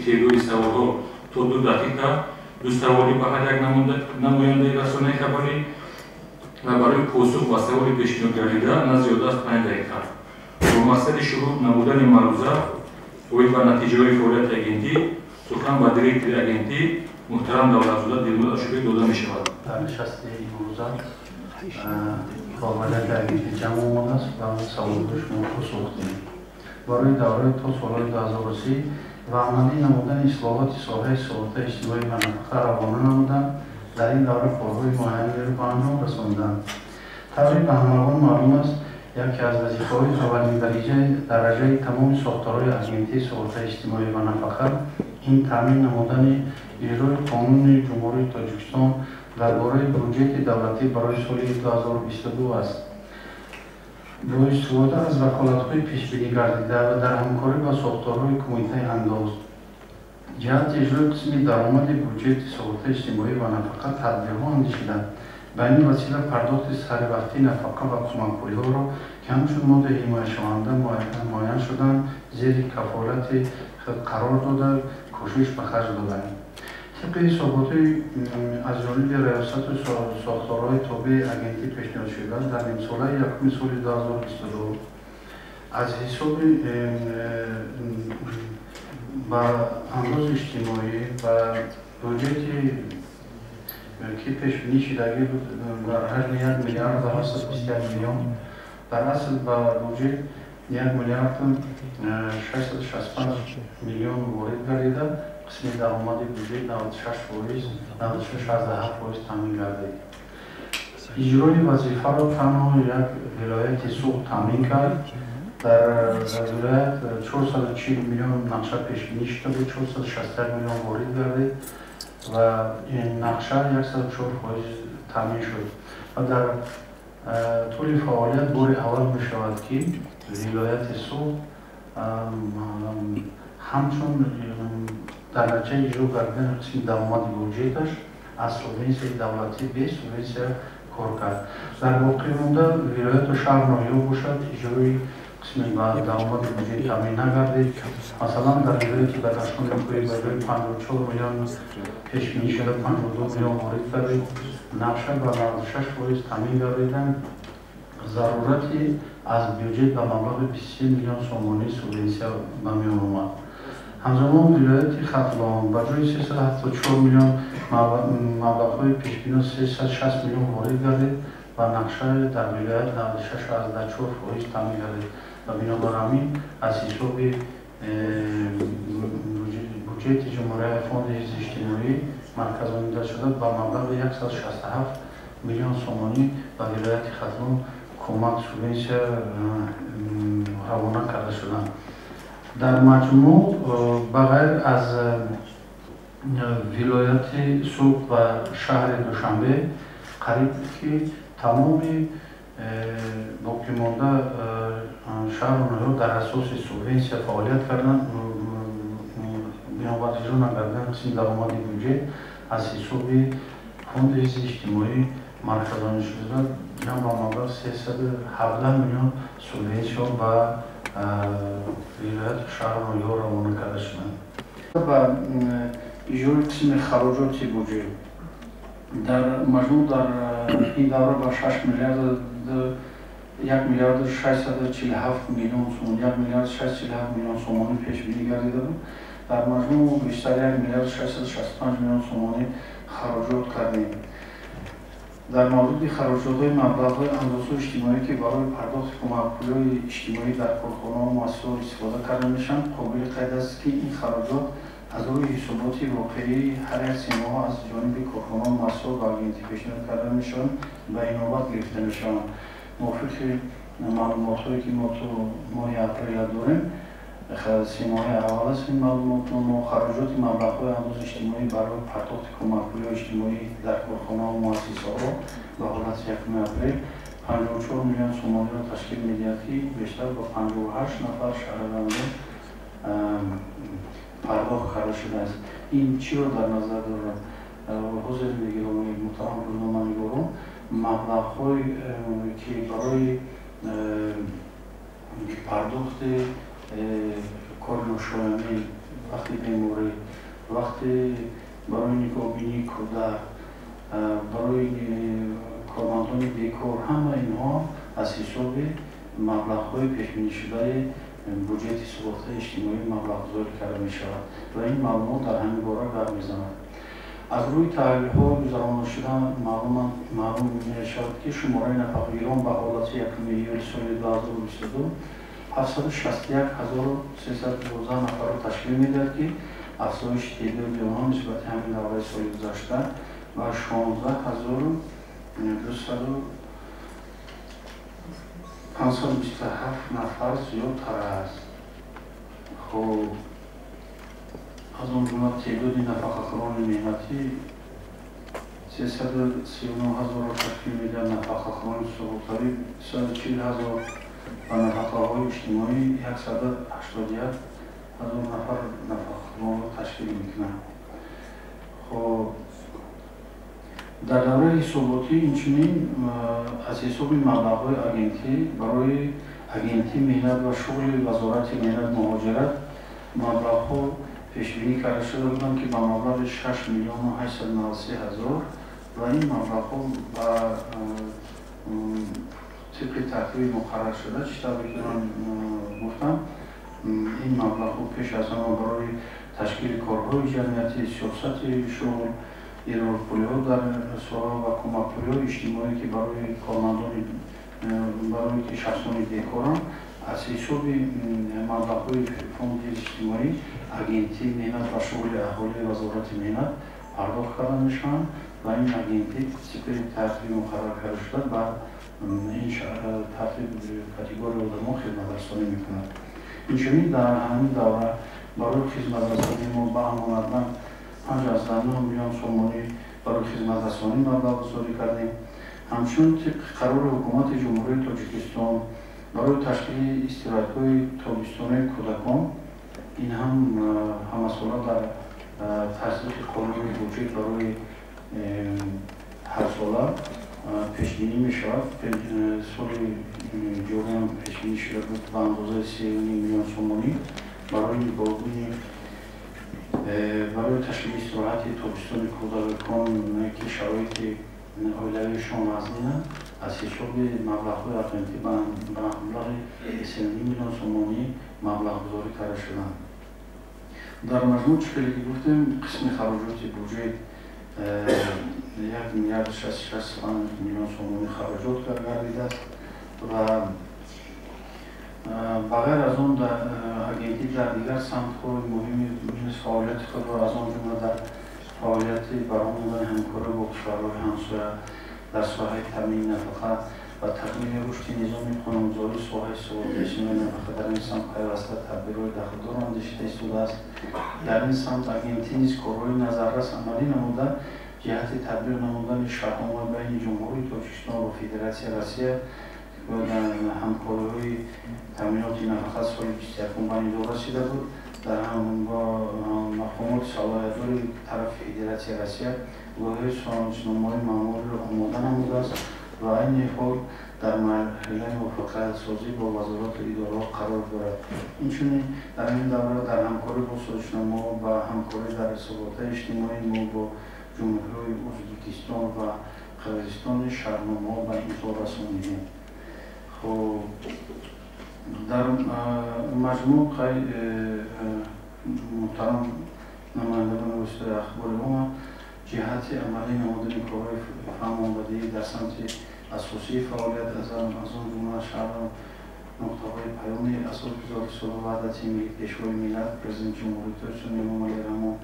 теъдоди саволҳо то 2 дақиқа, 2 саволи ба ҳар як намояндаи расонаи хабарӣ ва барои посух ба саволи пешниҳодгардида на зиёда аз 5 дақиқа. Бо мақсади шурӯъ намудани маъруза оид ба натиҷаҳои фаъолияти агентӣ сухан ба директори агентӣ муҳтарам Давлатзода Дилмурод Ашурбек дода мешавад. Дар нишасти имрӯза роҳбарияти агентӣ ҷамъ омадааст ва саволҳои шумо посух диҳем. Барои давраи то солҳои 2030 ва амалӣ намудани ислоҳоти соҳаи суғуртаи иҷтимоӣ ва нафақа равона намуданд, дар ин давра корҳои муайянеро ба анҷом расонданд. Тавре ба ҳамагон маълум аст, яке аз вазифаҳои аввалин дараҷаи тамоми сохторҳои агентии суғуртаи иҷтимоӣ ва нафақа ин таъмин намудани иҷрои қонуни Ҷумҳурии Тоҷикистон дар бораи буҷети давлатӣ барои соли 2022 аст. Бо истифода аз ваколатҳои пешбинӣ гардида ва дар ҳамкорӣ бо сохторҳои Кумитаи андоз ҷиҳати иҷрои қисми даромади буҷети суғуртаи иҷтимоӣ ва нафақа тадбирҳо андешиданд. Ба ин васила пардохти саривақтии нафақа ва кӯмакпулиҳоро, ки ҳамчун моддаи ҳимояшаванда муайян шуданд, зери кафолати худ қарор дода, кӯшиш ба харҷ доданд. Тибқи ҳисоботи аз ҷониби раёсату сохторҳои тобеи агентӣ пешниҳодшуда, дар нимсолаи якуми соли 2022 аз ҳисоби ба андози иҷтимоӣ ба буҷети ки пешбинӣ шудагӣ буд дар ҳаҷми 1 миллиарду 721 миллион, дар асл ба буҷет 1 миллиарду 665 миллион ворид гардида, қисми даромади буҷет 96%, 96,7% таъмин гардид. Иҷрои вазифаро танҳо як вилояти Суғд таъмин кард. Дар вилоят 440 миллион нақша пешбинӣ шуда буд, 461 миллион ворид гардид ва ин нақша 104% таъмин шуд. Ва дар тӯли фаъолият бори аввал мешавад, ки вилояти Суғд ҳамчун дар натиҷаи иҷро гардидани қисми даромади буҷеташ аз субвенсияи давлатӣ бе субвенсия кор кард. Дар боқимонда вилояту шаҳр ноҳияҳо бошад, иҷрои қисми даромади буҷет таъмин нагардид. Масалан, дар вилояти Бадахшони Кӯҳӣ ба ҷои 54 миллион пешбинӣ шуда 52 миллион ворид гардид. Нақша ба 96% таъмин гардидан, зарурати аз бюҷет ба маблағи 23 миллион сомонӣ субвенсия ба миён омад. Ҳамзамон вилояти Хатлон ба ҷои 374 миллион маблағҳои пешбино 360 миллион ворид гардид ва нақша дар вилоят 96,4% таъмин гардид ва бинобар ҳамин аз ҳисоби буҷети Ҷумҳурияи Фонди ҳифзи иҷтимоӣ марказонида шуда ба маблағи 167 миллион сомонӣ ба вилояти Хатлон кӯмак субвенсия равона карда шуданд. Дар маҷмӯъ, ба ғайр аз вилояти Суғд ва шаҳри Душанбе, қариб ки тамоми боқимонда шаҳру ноҳияҳо дар асоси субвенсия фаъолият карданд. Бинобар иҷро нагардидани қисми даромади буҷет аз ҳисоби фонди ҳифзи иҷтимоӣ марказонӣ шуда ҷамъ ба маблағ 317 миллион субвенсия ба вилояту шаҳру ноҳияҳо равона карда шуданд. Ба иҷрои қисми хароҷоти буҷет дар маҷмӯъ дар ин давра ба 6 миллиард 1 миллиарду 647 миллион сомон, 1 миллиард 647 миллион сомонӣ пешбинӣ гардида буд. Дар маҷмӯъ бештар 1 миллиард 665 миллион сомонӣ хароҷот кардем. Дар мавриди хароҷотҳои маблағҳои андозҳои иҷтимоӣ, ки барои пардохти кӯмакпулиҳои иҷтимоӣ дар корхонаҳо муассисаҳо истифода карда мешаванд, қобили қайд аст, ки ин хароҷот аз рӯи ҳисоботи воқеии ҳар як семоҳа аз ҷониби корхонаҳо муассисаҳо ба агентӣ пешниҳод карда мешаванд, ба инобат гирифта мешаванд. Мувофиқи маълумотҳое, ки мо то моҳи апрела дорем, семоҳаи аввал аст ин маълумот, мо хароҷоти маблағҳои андози иҷтимоӣ барои пардохти кӯмакпулиҳои иҷтимоӣ дар корхонаҳо муассисаҳо ба ҳолати 1 апрел 54 миллион сомониро ташкил медиҳад, ки бештар ба 58 нафар шаҳрвандон пардохт карда шудааст. Ин чиро дар назар дорад? Ҳозир мегиромӣ муҳтарам рӯзноманигорон, маблағҳое, ки барои пардохти кори ношоямӣ вақти беморӣ, вақти барои нигоҳбинии кӯдак, барои кормандони бекор, ҳама инҳо аз ҳисоби маблағҳои пешбинишудаи буҷети суғуртаи иҷтимоӣ маблағгузорӣ карда мешавад ва ин маълумот дар ҳамин бора гап мезанад. Аз рӯи таҳлилҳо гузаронида шуда маълум мешавад, ки шумораи нафақагирон ба ҳолати 1 июли соли 2022 761 312 нафарро ташкил медиҳад, ки афзоиши теъдоди онҳо нисбати ҳамин давраи соли гузашта ба 16 527 нафар зиёдтар аст. Хуб, аз он ҷумла теъдоди нафақахӯрони меҳнатӣ 339 ҳазорро ташкил медиҳад, нафақахӯрони суғуртавӣ 140 ҳазор ва нафақаҳои иҷтимоӣ 181 ҳазор нафар нафақахӯронро ташкил мекунанд. Хуб, дар давраи ҳисоботӣ инчунин аз ҳисоби маблағҳои агентӣ барои Агентии меҳнат ва шуғли Вазорати меҳнат муҳоҷират маблағҳо пешбинӣ карда шуда буданд, ки ба маблағи 6 миллиону 893 ҳазор ва ин маблағҳо ба тибқи тартиби муқарраршуда, чӣ тавре ки ман гуфтам, ин маблағҳо пеш аз ҳама барои ташкили корҳои ҷамъиятӣ, сиёсати шуғл, ирорпулиҳо дар соҳа ва кӯмакпулиҳои иҷтимоӣ, ки барои кормандони, барои ки шахсони бекоранд, аз ҳисоби маблағҳои фонди иҷтимоӣ Агентии меҳнат ва шуғли аҳолии Вазорати меҳнат пардохт карда мешаванд ва ин агентӣ тибқи тартиби муқаррар карда шуда ба ин тартиб категорияи одамо хизматрасонӣ мекунад. Инчунин дар ҳамин давра барои хизматрасонӣ мо ба Амонатбанк 5,9 миллион сомонӣ барои хизматрасонӣ маблағгузорӣ кардем. Ҳамчунин тибқи қарори Ҳукумати Ҷумҳурии Тоҷикистон барои ташкили истироҳатгоҳи тобистонаи кӯдакон, ин ҳам ҳамасола дар тасдиқи қонуни буҷет барои ҳарсола пешбинӣ мешавад. Соли ҷориам пешбинӣ шуда буд ба андозаи 3,5 миллион сомонӣ барои нигоҳбини, барои ташкили истироҳати тобистони кӯдакон, ки шароити оилавишон вазнин, аз ҳисоби маблағҳои агентӣ ба маблағи 3,5 миллион сомонӣ маблағгузорӣ карда шуданд. Дар маҷмӯъ, чӣ хеле ки гуфтем, қисми хароҷоти буҷет 1 миллиард 66 миллион сомонӣ хароҷот гардидааст ва ба ғайр аз он агентӣ дар дигар самтҳои муҳими фаъолияти худро, аз он ҷумла дар фаъолияти баромадани ҳамкорӣ бо кишварҳои ҳамсоя дар соҳаи таъмини нафақа ва такмили рушди низоми қонунгузории соҳаи суғуртаи иҷтимоии нафақа, дар ин самт пайваста тадбирҳои дахлдорро андешида истодааст. Дар ин самт агентӣ низ корҳои назаррас амалӣ намуда, ҷиҳати татбиқ намудани шартнома байни Ҷумҳурии Тоҷикистон ва Федератсияи Россия ҳамкориҳои таъминоти нафақа соли 21-ум ба имзо расида буд. Дар мақомоти салоҳиятдори тарафи Федератсияи Россия лоиҳаи созишномаҳои маъмуриро омода намудааст ва айни ҳол дар марҳилаи мувофиқатсозӣ бо вазорату идораҳо қарор дорад. Инчунин дар ҳамин давра дар ҳамкорӣ бо созишномаҳо ба ҳамкорӣ дар суғуртаи иҷтимоӣ мо бо ҷумҳуриҳои Ӯзбекистон ва Қирғизистон шартномаҳо ба имзо расонидем. Хуб, дар маҷмӯъ, муҳтарам намояндагони воситаи ахбори омма, ҷиҳати амалӣ намудани корҳои фаҳмондадиҳӣ дар самти асосии фаъолият, аз он ҷумла шаҳру нуқтаҳои Паёми Асосгузори сулҳу ваҳдати миллӣ, Пешвои миллат, Президенти Ҷумҳурии Тоҷикистон Эмомалӣ Раҳмон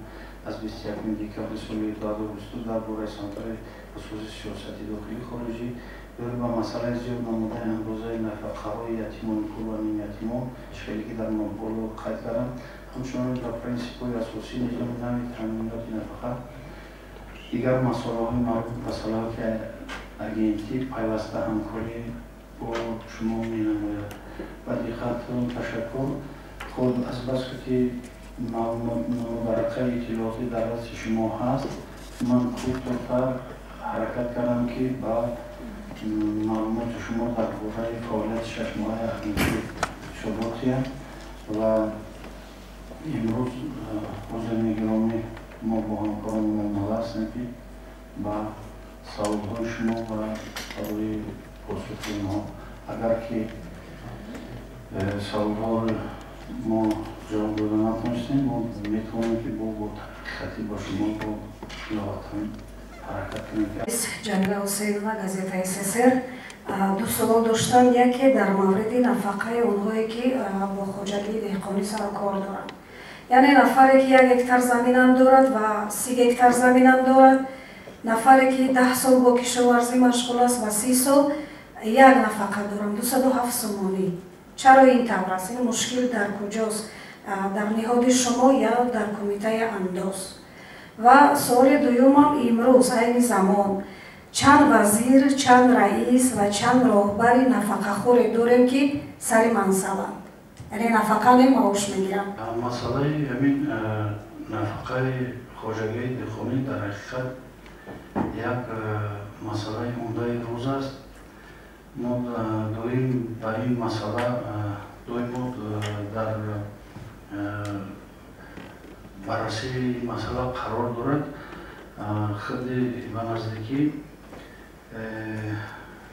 аз 21 декабри соли 2022 дар бораи самтҳои асосии сиёсати дохилӣ хориҷӣ доир ба масъалаи зиёд намудани андозаи нафақаҳои ятимони кул ва нимятимон, чӣ хеле ки дар боло қайд кардам, ҳамчунин ба принсипҳои асосии низоми нави таъминоти нафақа, дигар масъалаҳои марбут ба салоҳияти агентӣ пайваста ҳамкорӣ бо шумо менамояд. Ба диққататон ташаккур. Хуб, азбаске ки варақаи иттилоотӣ дар дасти шумо ҳаст, ман кӯтоҳтар ҳаракат кардам, ки ба маълумоти шумо дар бораи фаъолияти шашмоҳаи агентӣ ҳисобот диҳам ва Имрӯз ҳозирини гиромӣ, мо бо ҳамкорони омода ҳастем, ки ба саволҳои шумо ва барои посухи онҳо, агар ки саволҳои мо ҷавоб дода натонистем, мо метавонем, ки бо таҳқиқатӣ ба шумо бо иловатан ҳаракат кунем. Ҷамила Ҳусейнова, газетаи ССР. Ду савол доштам. Яке дар мавриди нафақаи онҳое, ки бо хоҷагии деҳқонӣ сару кор доранд, яъне нафаре, ки 1 гектар заминам дорад ва 30 гектар заминам дорад, нафаре, ки 10 сол бо кишоварзӣ машғул аст ва 30 сол, як нафақа дорам, 207 сомонӣ. Чаро ин тавр аст? Ин мушкил дар куҷост, дар ниҳоди шумо ё дар кумитаи андоз? Ва суоли дуюмам: имрӯз, айни замон, чанд вазир, чанд раис ва чанд роҳбари нафақахӯре дорем, ки сари мансабанд, яъне нафақа не, маош мегиранд? Масъалаи ҳамин нафақаи хоҷагии деҳқонӣ дар ҳақиқат як масъалаи умдаи рӯз аст. Мо доим ба ин масъала, доим мо дар баррасии ин масъала қарор дорад. Худи ба наздикӣ,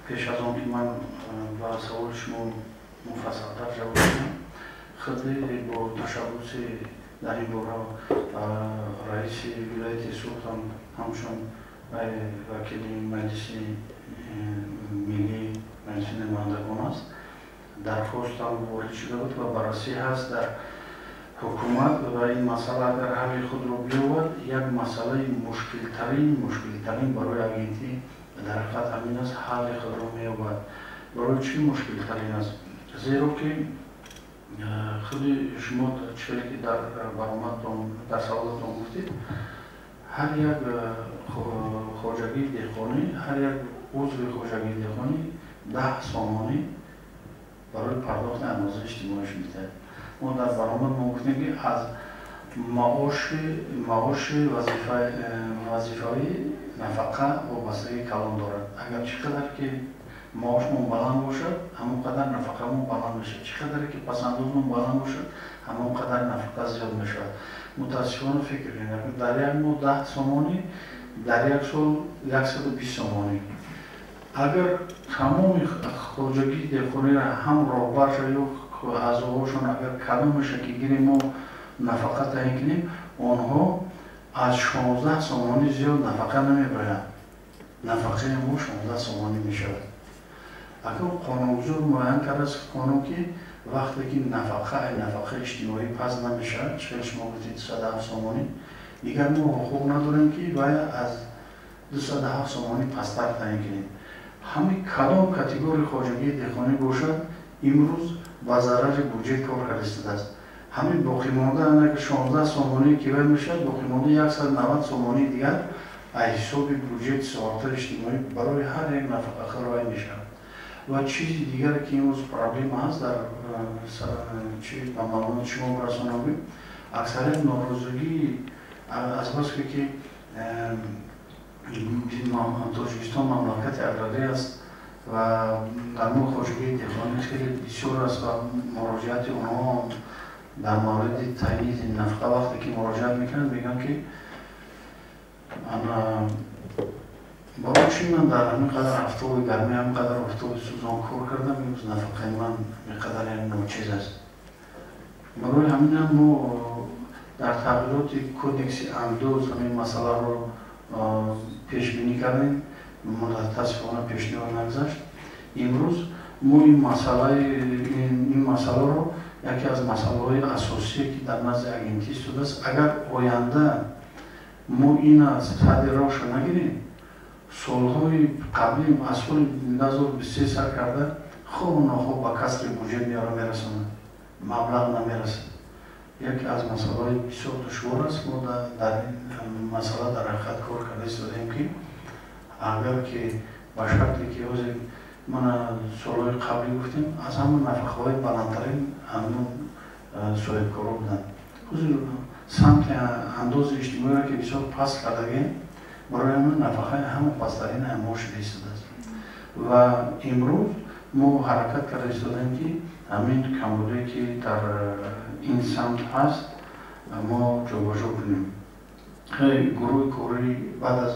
пеш аз он ки ман ба саволи шумо муфассалтар ҷавоб диҳам, худи бо ташаббуси дар ин бора раиси вилояти Суғд, ҳамчун вакили Маҷлиси Миллӣ, Маҷлиси намояндагон аст, дархостам ворид шуда буд ва баррасӣ ҳаст дар ҳукумат. Ва ин масъала агар ҳалли худро биёбад, як масъалаи мушкилтарин барои агентӣ дар ҳақиқат ҳамин аст, ҳалли худро меёбад. Барои чӣ мушкилтарин аст? Зеро ки худи шумо чизе ки дар баромадтон, дар саволатон гуфтед, ҳар як хоҷагии деҳқонӣ, ҳар як узви хоҷагии деҳқонӣ 10 сомонӣ барои пардохти андозаи иҷтимоиш медиҳад. Мо дар баромад мо гуфтем, ки аз маоши вазифавӣ нафақа вобастагии калон дорад. Агар чӣ қадар ки маошмон баланд бошад, ҳамон қадар нафақамон баланд мешавад. Чӣ қадаре ки пасандозмон баланд бошад, ҳамон қадар нафақа зиёд мешавад. Мутаассифона, фикр кунед, дар як моҳ 10 сомонӣ, дар як сол 120 сомонӣ. Агар тамоми хоҷагии деҳқониро, ҳам роҳбарша ё аъзоҳошон, агар кадомеша ки гирем, мо нафақа таъин кунем, онҳо аз 16 сомонӣ зиёд нафақа намебаранд. Нафақаи мо 16 сомонӣ мешавад. Акун қонунгузор муайян кардааст, қонун, ки вақте ки нафақаи иҷтимоӣ паст намешавад, чӣ шумо гуфтед, 207 сомонӣ, дигар мо ҳуқуқ надорем, ки вая аз 207 сомонӣ пасттар таъин кунем. Ҳамин кадом категорияи хоҷагии деҳқонӣ бошад, имрӯз ба зарари буҷет кор карда истодааст. Ҳамин боқимонда 16 сомонӣ ки вай мешавад, боқимонда 190 сомонии дигар аз ҳисоби буҷети суғуртаи иҷтимоӣ барои ҳар як нафақахӯр вай мешавад. Ва чизи дигаре, ки имрӯз проблема ҳаст, дар чи ба маълумоти шумо расонам, аксарият норозигии азбаске ки Тоҷикистон мамлакати аграрӣ аст ва дар мо хоҷагии деҳқонӣ хеле бисёр аст ва муроҷиати онҳо дар мавриди таъини нафақа, вақте ки муроҷиат мекунанд, мегӯянд, ки ана барои чӣ ман дар ҳамин қадар офтоби гармӣ, ҳамин қадар офтоби сӯзон кор кардам, имрӯз нафақаи ман ин қадар, яъне ночиз аст? Барои ҳаминам мо дар тағйироти кодекси андоз ҳамин масъаларо пешбинӣ кардем. Мутаассифона, пешниҳод нагузашт. Имрӯз мо ин масъаларо яке аз масъалаҳои асосие, ки дар назди агентӣ истодааст. Агар оянда мо ина сади роҳша нагирем, солҳои қаблӣ, аз соли 2023 сар карда, хоҳу нохоҳ ба касри буҷет меора мерасонад, маблағ намерасад. Яке аз масъалаҳои бисёр душвор аст. Мо дар ин масъала дар ҳақиқат кор карда истодаем, ки агар ки ба шарте ки ҳозир мана солҳои қаблӣ гуфтем, аз ҳама нафақаҳои баландтарин ҳамун соҳибкоро буданд. Ҳозир самти андози иҷтимоиро ки бисёр паст кардагем, барои ҳамин нафақаи ҳама пасттарин ҳамо шуда истодааст. Ва имрӯз мо ҳаракат карда истодаем, ки ҳамин камбудие, ки дар ин самт ҳаст. мо ҷобаҷо кунем. Гурӯҳи корӣ баъд аз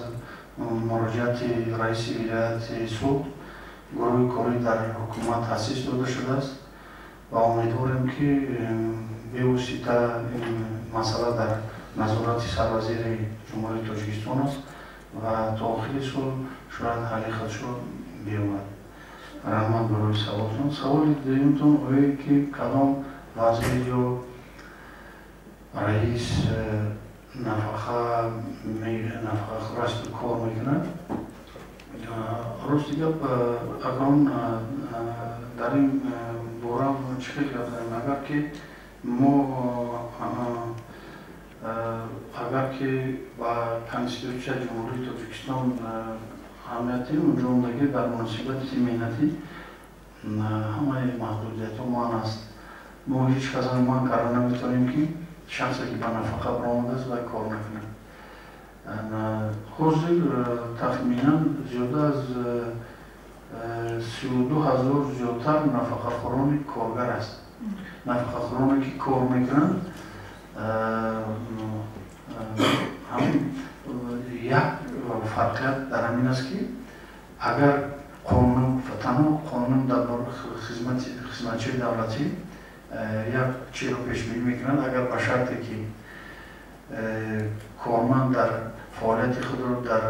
муроҷиати раиси вилояти Суғд гурӯҳи корӣ дар ҳукумат таъсис дода шудааст ва умедворем, ки бевосита ин масъала дар назорати сарвазири Ҷумҳурии Тоҷикистон аст ва то охири сол шояд ҳалли худшо биёбад. Раҳмат барои саволтон. Саволи дуюмтон оё ки кадом вазир ё раис нафақахӯр асту кор мекунад? Рости гап, акнун дар ин бора чӣ хел гап занем? Агар ки мо агар ки ба Конститутсияи Ҷумҳурии Тоҷикистон аҳамият диҳем, унҷо омада, дар муносибати меҳнатӣ ҳамаи маҳдудиятҳо манъ аст. Мо ҳеҷ касро манъ карда наметавонем, ки шахсе ки ба нафақа баромадааст, вай кор накунад. Ҳозир тахминан зиёда аз 32 000 зиёдтар нафақахӯрони коргар аст. Нафақахӯроне ки кор мекунанд, ҳамин як фарқият дар ҳамин аст, ки агар қонун, танҳо қонун дар хизматчиҳои давлатӣ як чиро пешбинӣ мекунад: агар ба шарте ки корманд дар фаъолияти худро дар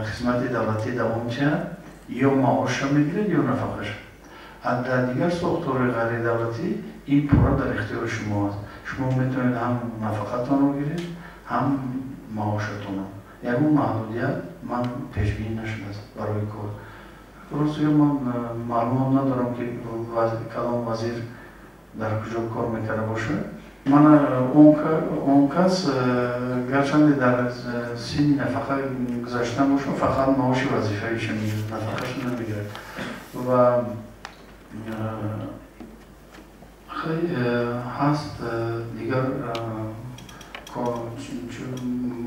хизмати давлатӣ давом диҳад, ё маошша мегирад, ё нафақаша. Дар дигар сохторҳои ғайридавлатӣ ин пурра дар ихтиёри шумо аст. Шумо метавонед ҳам нафақатонро гиред, ҳам маошатонро. Ягон маҳдудият ман пешбинӣ нашудааст барои кор. Ростига, ман маълумот надорам, ки кадом вазир дар куҷо кор мекарда бошад. Мана он кас гарчанде дар синни нафақа гузашта бошад, фақат маоши вазифавиша мегирад, нафақаша намегирад. Ва ҳаст дигар,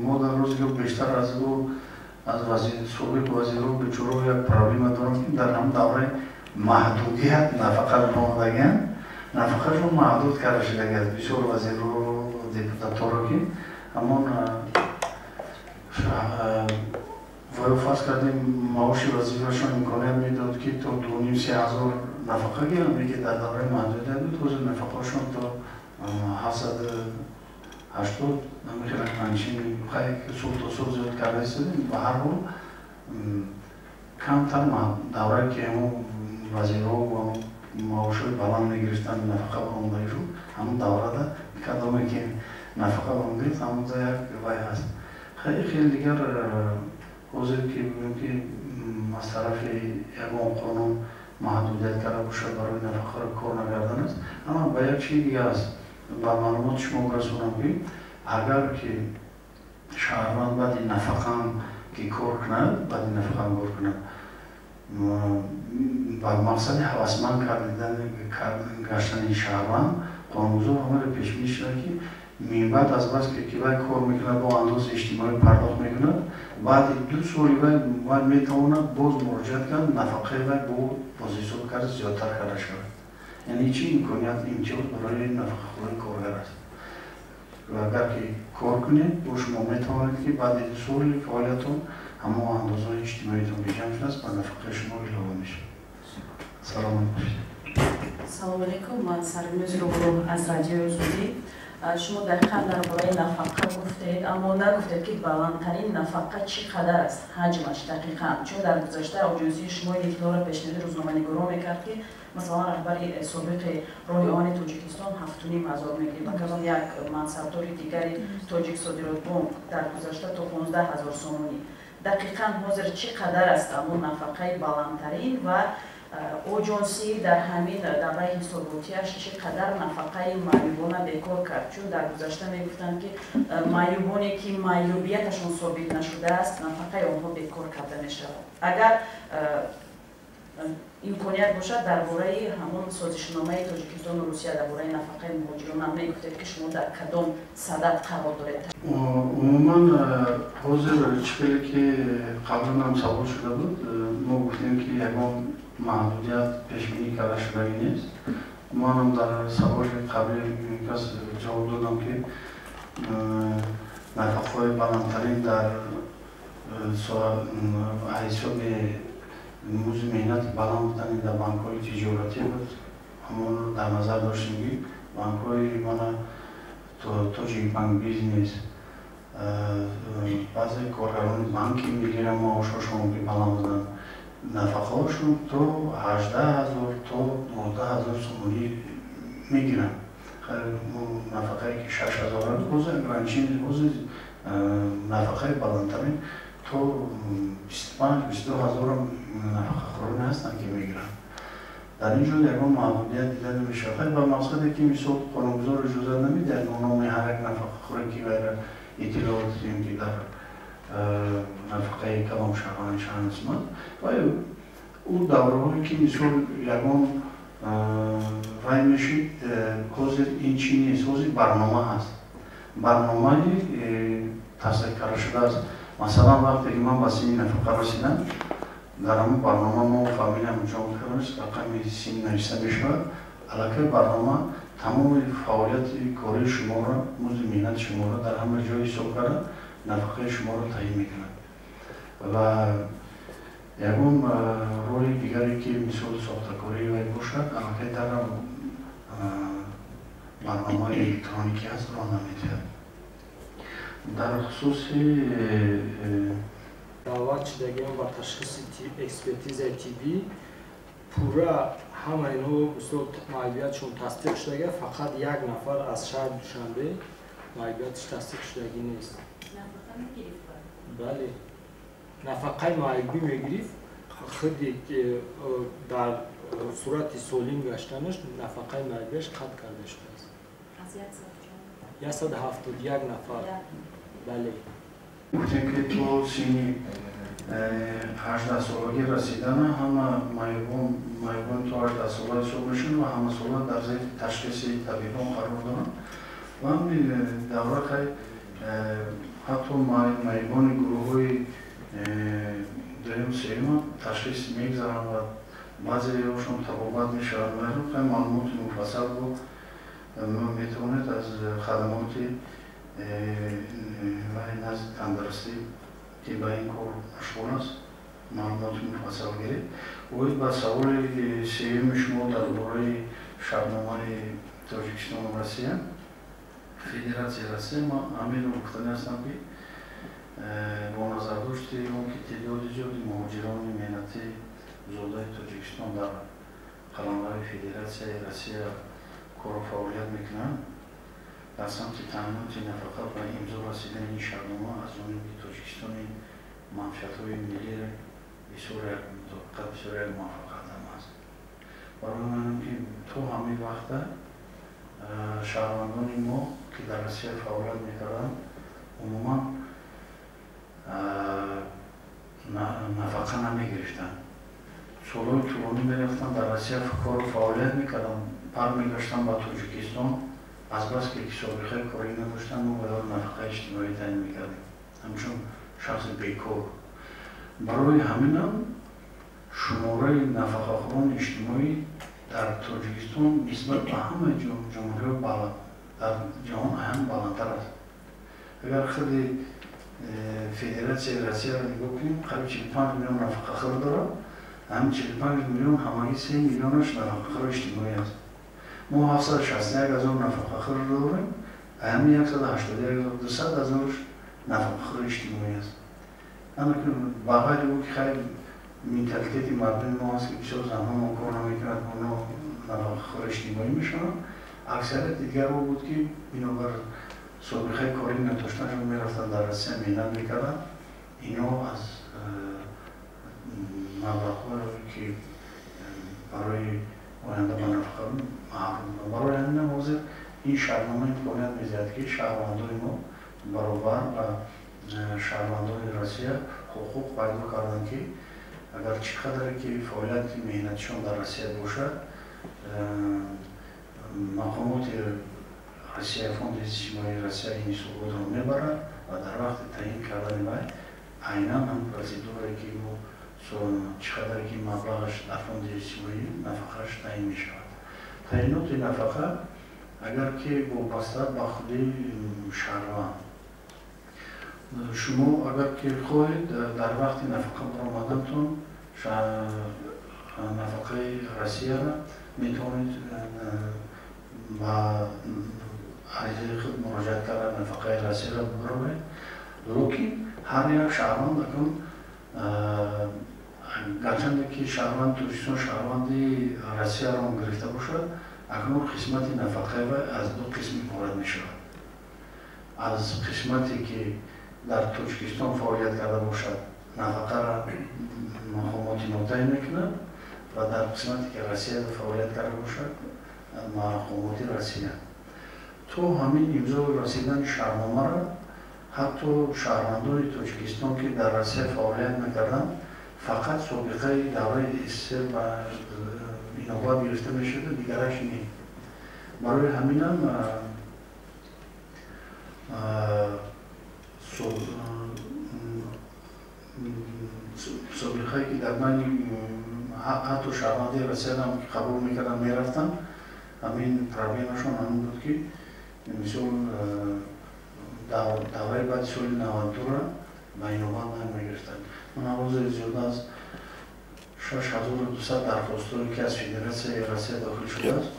мо дар рӯзи бештар аз ӯ, аз собиқ вазирҳо, бечораҳо як проблема дорам, ки дар ҳам давраи маҳдудият нафақа омадагианд, нафақашон маҳдуд карда шудагиаст. Бисёр вазирҳо, депутатҳоро, ки ҳамон воё фарз кардем, маоши вазифаашон имконият медод, ки то 2,5-3 ҳазор нафақа гиранд, лекин дар давраи маҳдудият буд. Ҳозир нафақаашон то 780 намехелак, сол то сол зиёд карда истодем. Ба ҳар ҳол, камтар даврае ки ҳамон вазирҳо маошҳои баланд мегирифтанд, нафақа баромадагишон, ҳамон даврада кадоме ки нафақа баромадагист, ҳамонда як вай ҳаст. Хеле хеле дигар ҳозир ки бигӯем, ки аз тарафи ягон қонун маҳдудият карда бошад барои нафақаро кор накардан аст. Аммо ба як чизи дигар аст, ба маълумоти шумо расонам, ки агар ки шаҳрванд баъди нафақаам ки кор кунад, баъди нафақаам кор кунад, ба мақсади ҳавасманд гаштани шаҳрванд қонунгузор омада пешбинӣ шуда, ки минбаъд аз бас ки вай кор мекунад, бо андози иҷтимоӣ пардохт мекунад, баъди 2 соли вай метавонад боз муроҷиат кунад, нафақаи вай бо бозҳисоб карда зиёдтар карда шавад. Яъне чи имконият, имтиёз барои нафақахӯрони коргар аст. Ва агар ки кор кунед, бо шумо метавонед, ки баъди 2 соли фаъолиятон ҳамон андозҳои иҷтимоитон ки ҷамъ шудааст, ба нафақаи шумо илова мешавад. Саломат бошед. Салому алейкум, ман Сарвинози Руғулов аз Радиои Озодӣ. Шумо дақиқан дар бораи нафақа гуфтед, аммо нагуфтед, ки баландтарин нафақа чӣ қадар аст, ҳаҷмаш дақиқан. Чун дар гузашта оҷонсии шумо ин иттилоъро пешниҳоди рӯзноманигорон мекард, ки масалан раҳбари собиқи роҳи оҳани Тоҷикистон 7,5 ҳазор мегирифт ва кадом як мансабдори дигари Тоҷик Содиротбонк дар гузашта то 15 000 сомонӣ. Дақиқан ҳозир чӣ қадар аст ҳамон нафақаи баландтарин ва оҷонсӣ дар ҳамин давраи ҳисоботиаш чӣ қадар нафақаи маъюбона бекор кард? Чун дар гузашта мегуфтанд, ки маъюбоне ки маъюбияташон собит нашудааст, нафақаи онҳо бекор карда мешавад. Агар имконият бошад, дар бораи ҳамон созишномаи Тоҷикистону Русия дар бораи нафақаи муҳоҷирон ҳам мегуфтед, ки шумо дар кадом садад қарор доред. Умуман, ҳозир чӣ хеле ки қаблан ҳам савол шуда буд, мо гуфтем, ки ягон маҳдудият пешбинӣ карда шудагӣ нест. Манам дар саволи қабли кас ҷавоб додам, ки нафақаҳои баландтарин дар ҳисоби музди меҳнати баланд будани дар банкҳои тиҷоратӣ буд. Ҳамонро дар назар доштем, ки банкҳои мана Тоҷикбанк Бизнес, баъзе коргарони Банки Миллира маошҳошон ки баланд буданд, нафақаҳошон то 18 000, то 19 000 сомонӣ мегиранд. Нафақае ки 6000 ҳозир ограничение, ҳозир нафақаи баландтарин то 25, 22 ҳазорам нафақахӯроне ҳастанд, ки мегиранд. Дар ин ҷо ягон маҳдудият дида намешавад, ба мақсаде ки мисол қонунгузор иҷозат намедиҳад номи ҳар як нафақахӯре ки вайра иттилоот диҳем, ки дар нафақаи калом шаҳрванд чанд қисмат ва ӯ давраҳое ки мисол ягон вай мешид. Ҳозир ин чӣ нест, ҳозир барнома ҳаст, барномаи тасдиқ карда шудааст. Масалан, вақте ки ман ба синни нафақа расидам, дар ҳамон барнома мо фамилиям ҷон кардааст, рақами син нависта мешавад. Аллакай барнома тамоми фаъолияти кории шуморо, музди меҳнати шуморо дар ҳама ҷой ҳисоб карда, нафақаи шуморо таъин мекунад ва ягон роҳи дигаре ки мисол сохтакорӣ вай бошад, аллакай дар барномаи электроникӣ ҳаст, роҳ намедиҳад. Дар хусуси даъват шудагиам ба ташхиси экспертизаи тиббӣ, пурра ҳама инҳо мисол маъюбиятшон тасдиқ шудага, фақат як нафар аз шаҳри Душанбе маъюбияташ тасдиқ шудагӣ нест. Бале, нафақаи маъюбӣ мегирифт. Худи дар сурати солим гаштанаш нафақаи маъюбиаш қатъ карда шудааст. 171 нафар, бале. Гуфтем, ки то синни 18-солагӣ расидана ҳама маъюбон, маъюбони то 18-сола ҳисоб мешаванд ва ҳамасола дар зери ташхиси табибон қарор доранд. Ва ҳамин давра хай ҳатто маъюбони гурӯҳҳои дуюм, сеюма ташхис мегзаранд ва баъзеҳошон табобат мешаванд. Хай, маълумоти муфассал бо метавонед аз хадамоти вай назди тандурустӣ, ки ба ин кор машғул аст, маълумоти муфассал гиред. Оид ба саволи сеюми шумо дар бораи шартномаи Тоҷикистону Россия, Федератсияи Россия, ман ҳаминро гуфтанӣ ҳастам, ки бо назардошти он ки теъдоди зиёди муҳоҷирони меҳнатӣ зодаи Тоҷикистон дар қаламрави Федератсияи Россия кору фаъолият мекунанд, дар самти таъминоти нафақа ба имзо расидани ин шартнома аз ҷониби Тоҷикистони манфиатҳои миллӣ бисёр як мутобиқат, бисёр як муваффақиятам аст. Барои ман ки то ҳамин вақта шаҳрвандони мо, ки дар Россия фаъолият мекарданд, умуман нафақа намегирифтанд. Солҳои тӯлонӣ мерафтанд, дар Россия кору фаъолият мекарданд, бармегаштанд ба Тоҷикистон, азбаски собиқаи корӣ надоштанд, мо барои нафақаи иҷтимоӣ таъин мекардем ҳамчун шахси бекор. Барои ҳаминам шумораи нафақахӯрони иҷтимоӣ дар Тоҷикистон нисбат ба ҳамаи ҷумҳуриҳо дар ҷаҳон ҳам баландтар аст. Агар худи Федератсияи Россияро нигоҳ кунем, қариб 45 миллион нафақахӯр дорад. Ҳамин 45 миллион ҳамагӣ 3 миллионаш нафақахӯри иҷтимоӣ аст. Мо 761 ҳазор нафақахӯр дорем, ҳамин 181 200 ҳазорш нафақахӯри иҷтимоӣ аст. Ба ғайри ӯ ки хайр, менталитети мардуми мо аст, ки бисёр занҳо кор намекунад, оно нафақахӯри иҷтимоӣ мешаванд. Аксарияти дигарҳо буд, ки бинобар собиқаи корӣ надоштаншон мерафтанд, дар Россия меҳнат мекарданд. Ино аз маблағҳое, ки барои оянда ба нафақа маҳрум буданд. Барои ҳаминам ҳозир ин шартнома имконият медиҳад, ки шаҳрвандони мо баробар ба шаҳрвандони Россия ҳуқуқ пайдо карданд, ки агар чӣ қадаре ки фаъолияти меҳнатишон дар Россия бошад, мақомоти Россия, Фонди иҷтимоии Россия ин ҳисоботро мебарад ва дар вақти таъин кардани вай айнан ҳам процедурае, ки чӣ қадаре ки маблағаш дар фонди иҷтимоӣ, нафақааш таъин мешавад. Таъиноти нафақа агар ки вобаста ба худи шаҳрванд, шумо агар ки хоҳед дар вақти нафақа баромадантон нафақаи Россияро метавонед ба аризаи худ муроҷиат карда нафақаи Россияро бароваред. Лекин ҳар як шаҳрванд акун гарчанде ки шаҳрванди Тоҷикистон шаҳрванди Россияро гирифта бошад, акнун қисмати нафақаи вай аз ду қисм иборат мешавад. Аз қисмате ки дар Тоҷикистон фаъолият карда бошад, нафақаро мақомоти мо таъин мекунад ва дар қисмате ки Россияда фаъолият карда бошад, мақомоти Россия. То ҳамин имзо расидани шаҳрномаро ҳатто шаҳрвандони Тоҷикистон ки дар Россия фаъолият мекарданд, фақат собиқаи давраи СССР ба инобат гирифта мешуда, дигараш не. Барои ҳаминам собиқае ки дар байни ҳатто шаҳрванди Россияам қабул мекарданд, мерафтанд, ҳамин проблемашон ҳамин буд ки мисол давраи баъди соли 92-ро ба инобат намегирифтанд. Ман ҳозир зиёда аз 6200 дархостҳое ки аз Федератсияи Россия дохил шудааст,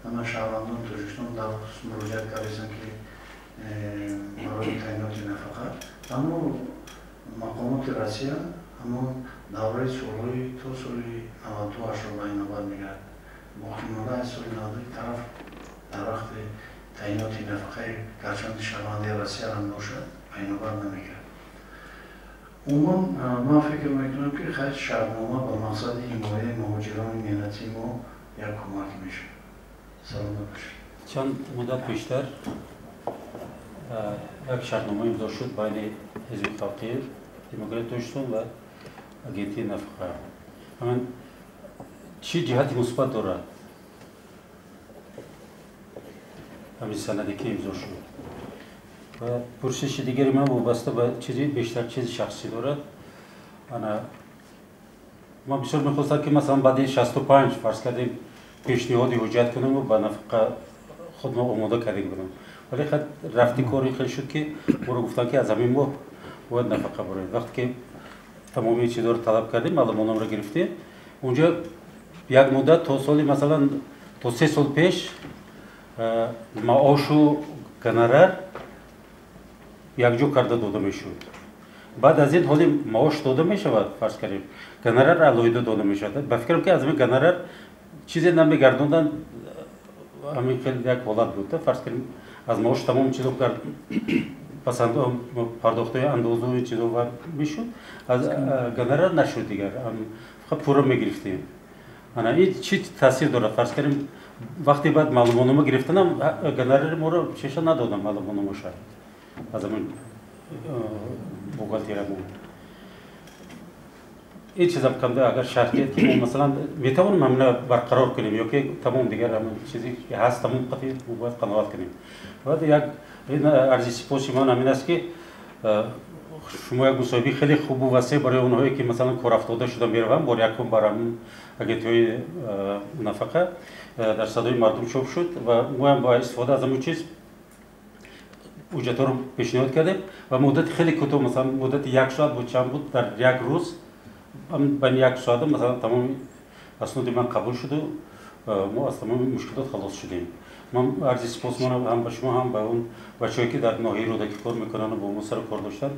ҳама шаҳрвандони Тоҷикистон дархост муроҷиат карданд ки барои таъиноти нафақа. Аммо мақомоти Россия ҳамон давраи солҳои то соли 92-ашро ба инобат мегирад. Боқимонда аз соли 92 тараф дар вақти таъиноти нафақаи гарчанди шаҳрванди Россияам бошад, ба инобат намегирад. Умуман ман фикр мекунам ки хайр шаҳрнома ба мақсади ҳимояи муҳоҷирони меҳнатии мо як кӯмак мешавад. Саломат бошед. Чанд муддат пештар як шартнома имзо шуд байни Ҳизби халқии демократии Тоҷикистон ва агентии нафақа. Ҳамин чӣ ҷиҳати мусбат дорад ҳамин санаде ки имзо шуд? Ва пурсиши дигари ман вобаста ба чизи бештар чизи шахсӣ дорад. Ана ман бисёр мехостам ки масалан баъди 65 фарз кардем пешниҳоди ҳуҷҷат кунам ва ба нафақа худро омода кардем будам, вале рафти кори хел шуд ки моро гуфтанд ки аз ҳамин моҳ бояд нафақа бароед. Вақте ки тамоми чизҳоро талаб кардем, маълумотномаро гирифтем, унҷо як муддат то соли масалан то 3 сол пеш маошу гонорар якҷо карда дода мешуд. Баъд аз ин ҳоли маош дода мешавад, фарз кардем, гонорар алоҳида дода мешавад. Ба фикрам ки аз ҳамин гонорар чизе намегардонданд, ҳамин хел як ҳолат буд. Фарз кардем аз маош тамом чизо пардохтҳои андозу чизо мешуд, аз гонорар нашуд дигар, фақат пурра мегирифтем. Ана ин чӣ таъсир дорад? Фарз кардем вақте баъд маълумотнома гирифтанам, гонорари моро чеша надодам маълумотномаша аз ҳамин бухгалтериямон. Ин чизам камда агар шарт ки мо масалан метавонем ҳамина барқарор кунем ё ки тамом дигар ҳамин чизе ки ҳаст тамом қатъи мо бояд қаноат кунем. Баъд як ин арзи сипоси ман ҳамин аст ки шумо як мусоҳибаи хеле хубу васеъ барои онҳое ки масалан корафтода шуда мераванд, бори якум бар ҳамин агентиҳои нафақа дар садои мардум чоп шуд ва моам бо истифода аз ҳамон чиз ҳуҷҷатҳоро пешниҳод кардем ва муддати хеле кӯтоҳ, масалан муддати як соат буд, чанд буд, дар як рӯз байни як соата масалан тамоми асноди ман қабул шуду мо аз тамоми мушкилот халос шудем. Ман арзи сипос монам ҳам ба шумо, ҳам ба он бачаҳое ки дар ноҳияи Рӯдакӣ кор мекунанд ва бо мо сару кор доштанд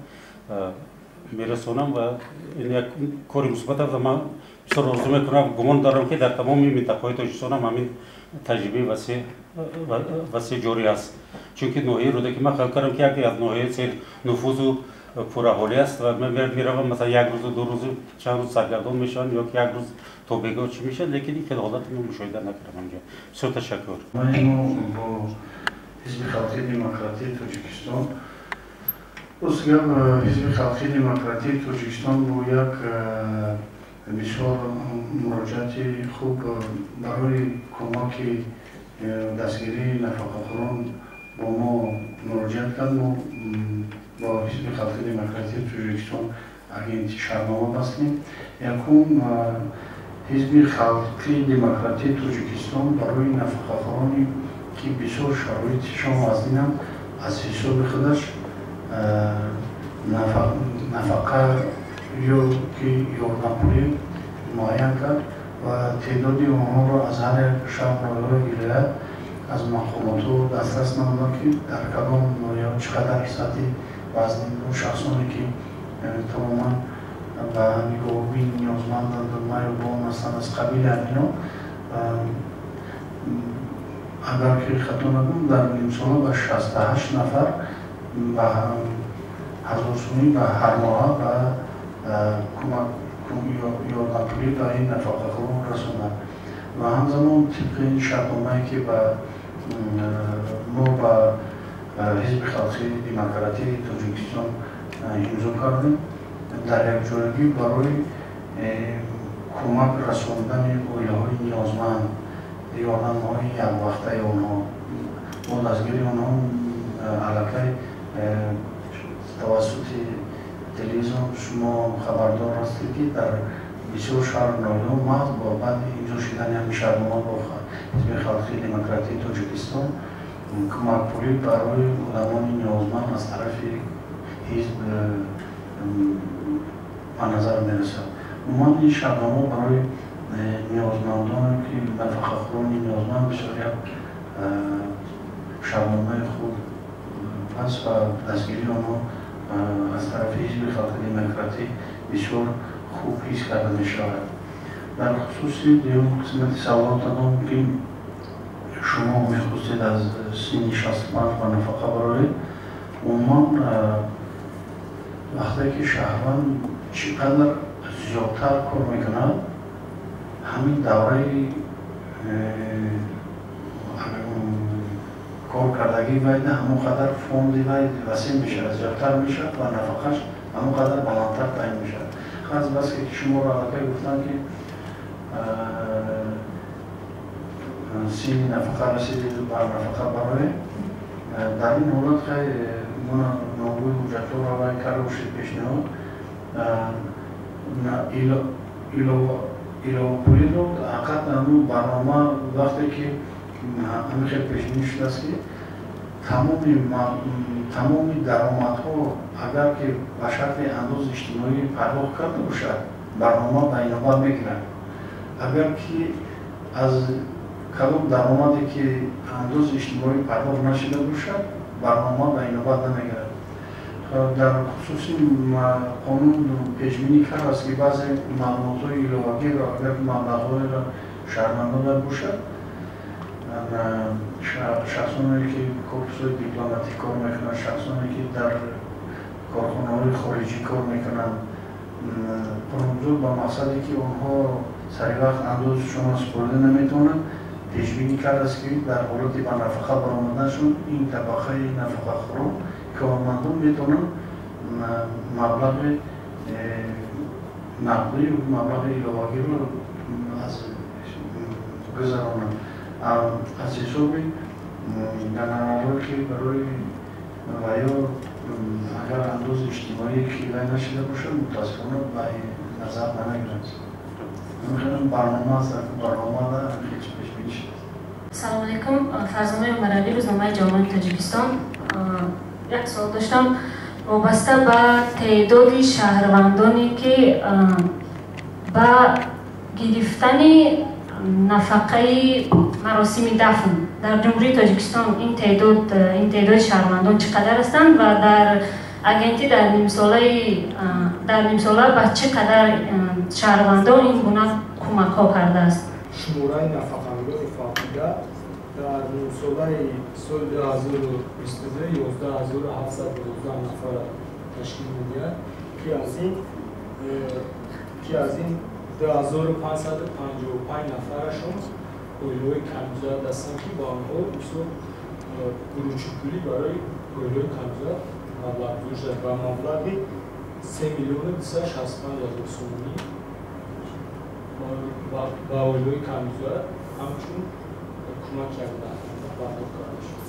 мерасонам ва ин як кори мусбат аст ва ман бисёр орзу мекунам, гумон дорам ки дар тамоми минтақаҳои Тоҷикистон ҳам ҳамин таҷрибаи васеъ ҷорӣ аст. Чунки ноҳияи Рӯдакӣ ман хаёл кардам ки яке аз ноҳияи сернуфузу пурраҳолӣ аст ва ман меравам масалан як рӯзу ду рӯзу чанд рӯз саргардон мешавам ё ки як рӯз то бегоҳ чӣ мешавад, лекин ин хеле ҳолат ман мушоҳида накардам ҳамҷо. Бисёр ташаккур. Мо бо Ҳизби халқии демократии Тоҷикистон, рост гап, Ҳизби халқии демократии Тоҷикистон бо як бисёр муроҷиати хуб барои кӯмаки дастгирии нафақахӯрон бо мо муроҷиат кард. Мо бо Ҳизби халқии демократии Тоҷикистон агенти шаҳрнома бастем. Якум, Ҳизби Халқии Демократии Тоҷикистон барои нафақахӯроне ки бисёр шароитишон вазнинанд, аз ҳисоби худаш нафақа ё ки ёрдампулӣ муайян кард ва теъдоди онҳоро аз ҳар як шаҳр, ноҳияҳои вилоят аз мақомотҳо дастрас намуданд, ки дар кадом ноҳияҳо чӣ қадар сатҳи вазнин шахсоне ки тамоман ба нигоҳубин ниёзманданд, маъюбон ҳастанд, аз қабили ҳамино. Агар ки хато накунам, дар нимсола ба 68 нафар ба 1000 сомонӣ ба ҳар моҳа ба кӯмак ёрдампулӣ ба ин нафақахӯрон расонданд. Ва ҳамзамон тибқи ин шартномае ки ба мо ба Ҳизби Халқии Демократии Тоҷикистон имзо кардем, дар якҷоягӣ барои кӯмак расондани оилаҳои ниёзманд, ёрдамҳои яквақтаи онҳо бо дастгирии онҳо аллакай тавассути телевизион шумо хабардор ҳастед, ки дар бисёр шаҳр ноҳияҳо маҳз бо баъди имзо шудани ҳамин шартнома бо Ҳизби Халқии Демократии Тоҷикистон кӯмакпулӣ барои одамони ниёзманд аз тарафи ҳизб ба назар мерасад. Умуман ин шартнома барои ниёзмандон, ки нафақахӯрони ниёзманд, бисёр як шартномаи хуб аст ва дастгирии онҳо аз тарафи Ҳизби Халқи Демократӣ бисёр хуб ҳис карда мешавад. Дар хусуси дуюм қисмати саволотатон, ки шумо мехостед аз синни 65 ба нафақа бароед, умуман вақте ки шаҳрванд чӣ қадар зиёдтар кор мекунад, ҳамин давраи кор кардагии вайда ҳамон қадар фонди вай васеъ мешавад, зиёдтар мешавад ва нафақаш ҳамон қадар баландтар таъин мешавад. Аз баске ки шуморо аллакай гуфтанд, ки синни нафақа расидед ба нафақа бароед, дар ин ҳолат хай ногӯи ҳуҷҷатҳоро вай карда бошед пешниҳод, иловапулиро ҳақиқат ҳамун барнома вақте ки ҳамин хел пешбинӣ шудааст, ки тамоми даромадҳо агар ки ба шарти андози иҷтимоӣ пардохт карда бошад, барнома ба инобат мегирад. Агар ки аз кадом даромаде ки андози иҷтимоӣ пардохт нашуда бошад, барнома ба инобат намегирад. Дар хусуси қонун пешбинӣ кардааст, ки баъзе маълумотҳои иловагиро агар маблағҳоеро шаҳрвандон бошад, шахсоне ки корпусҳои дипломатӣ кор мекунанд, шахсоне ки дар корхонаҳои хориҷӣ кор мекунанд, қонунгузор ба мақсаде ки онҳо сари вақт андозшонро супорида наметавонанд, пешбинӣ кардааст, ки дар ҳолати ба нафақа баромаданашон ин табақаи нафақахӯрон, кормандон метавонанд маблағи нақдӣ, маблағи иловагиро аз гузаронанд аз ҳисоби гонорарҳое ки барои ва ё агар андози иҷтимоӣ ки вай нашида бошад, мутаассифона ба назар намегирад. Барнома аст, барномада ҳеҷ пешбинӣ шудааст. Салому алайкум, Фарзонаи Умаралӣ, рӯзномаи Ҷавонони Тоҷикистон. Як суол доштам вобаста ба теъдоди шаҳрвандоне, ки ба гирифтани нафақаи маросими дафн дар Ҷумҳурии Тоҷикистон ин теъдоди шаҳрвандон чӣ қадар ҳастанд ва дар агентӣ дар нимсола ба чӣ қадар шаҳрвандон ин гуна кӯмакҳо кардааст? Шумораи нафақагирони фавтида дар нимсолаи соли 2022 11712 нафарро ташкил медиҳад, ки аз ин 2555 нафарашон оилаҳои камбизоат ҳастанд, ки ба онҳо бисёр гурӯҳчипулӣ барои оилаҳои камбизоат маблағгузорӣ шудааст ба маблағи 3 265 000 сомонӣ ба оилаҳои камбизоат ҳамчун кӯмак якдафъа пардохт карда шуд.